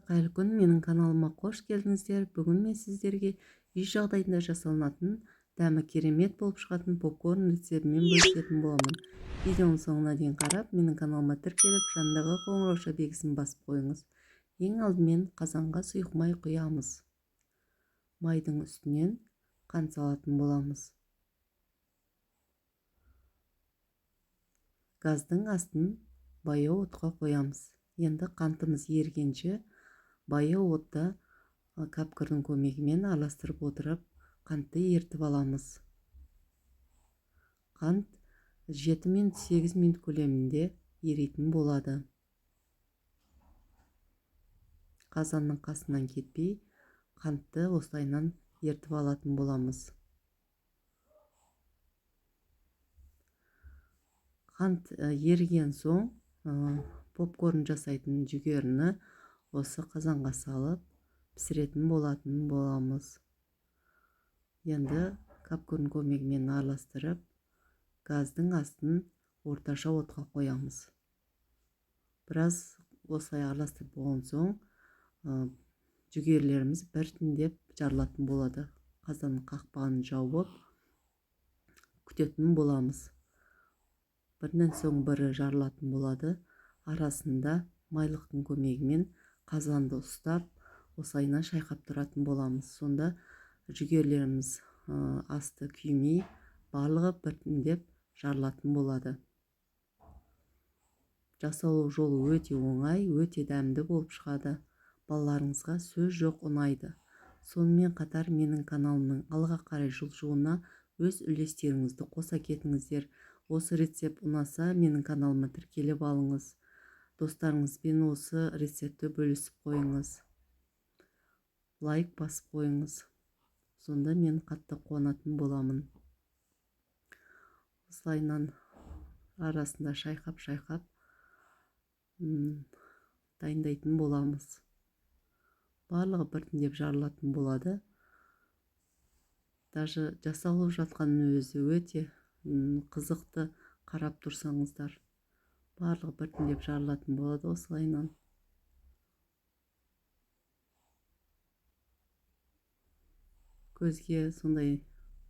Қайырлы күн, менің каналыма қош келдіңіздер. Бүгін мен сіздерге үй жағдайында жасалынатын, дәмі керемет болып шығатын попкорн рецептімен бөлісетін боламын. Видеоның соңына дейін қарап, менің каналыма тіркеліп, жанындағы қоңырауша белгісін басып қойыңыз. Ең алдымен қазанға сұйық май құямыз. Майдың үстінен қант салатын боламыз. Газдың астын баяу отқа қоямыз. Енді қантымыз ергенше баяу отта кәпкірдің көмегімен араластырып отырып, қантты ертіп аламыз. Қант 7 минут 8 минут көлемінде еритін болады. Қазанның қасынан кетпей, қантты осылайынан ертіп алатын боламыз. Қант еріген соң попкорн жасайтын жүгеріні осы қазанға салып пісіретін болатын боламыз. Енді кәпкірдің көмегімен араластырып, газдың астын орташа отқа қоямыз. Біраз осылай араластырып болған соң, жүгерілеріміз біртіндеп жарылатын болады. Қазанның қақпағын жауып күтетін боламыз. Бірінен соң бірі жарылатын болады. Арасында майлықтың көмегімен қазанды ұстап, осылайынан шайқап тұратын боламыз. Сонда жүгерілеріміз асты күймей, барлығы біртіндеп жарылатын болады. Жасалу жолы өте оңай, өте дәмді болып шығады. Балаларыңызға сөз жоқ ұнайды. Сонымен қатар менің каналымның алға қарай жылжуына өз үлестеріңізді қоса кетіңіздер. Осы рецепт ұнаса, менің каналыма тіркеліп алыңыз. Достарыңызбен осы рецептті бөлісіп қойыңыз. Лайк басып қойыңыз. Сонда мен қатты қуанатын боламын. Осылайынан арасында шайқап-шайқап дайындайтын боламыз. Барлығы біртіндеп жарылатын болады. Даже жасалып жатқанның өзі өте қызықты қарап тұрсаңыздар. Барлығы біртіндеп жарылатын болады осылайынан. Көзге сондай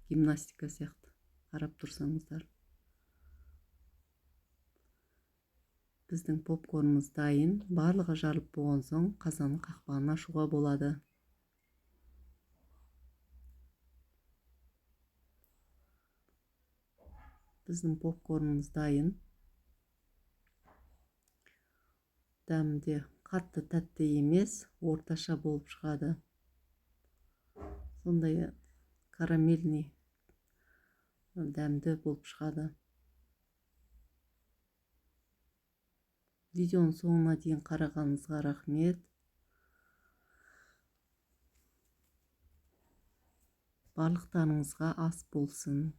гимнастика сияқты қарап тұрсаңыздар. Біздің попкорнымыз дайын. Барлығы жарылып болған соң қазанның қақпағын ашуға болады. Біздің попкорнымыз дайын. Дәмі де қатты тәтті емес, орташа болып шығады. Сондай карамельный дәмді болып шығады. Видеоның соңына дейін қарағаныңызға рахмет. Барлықтарыңызға ас болсын.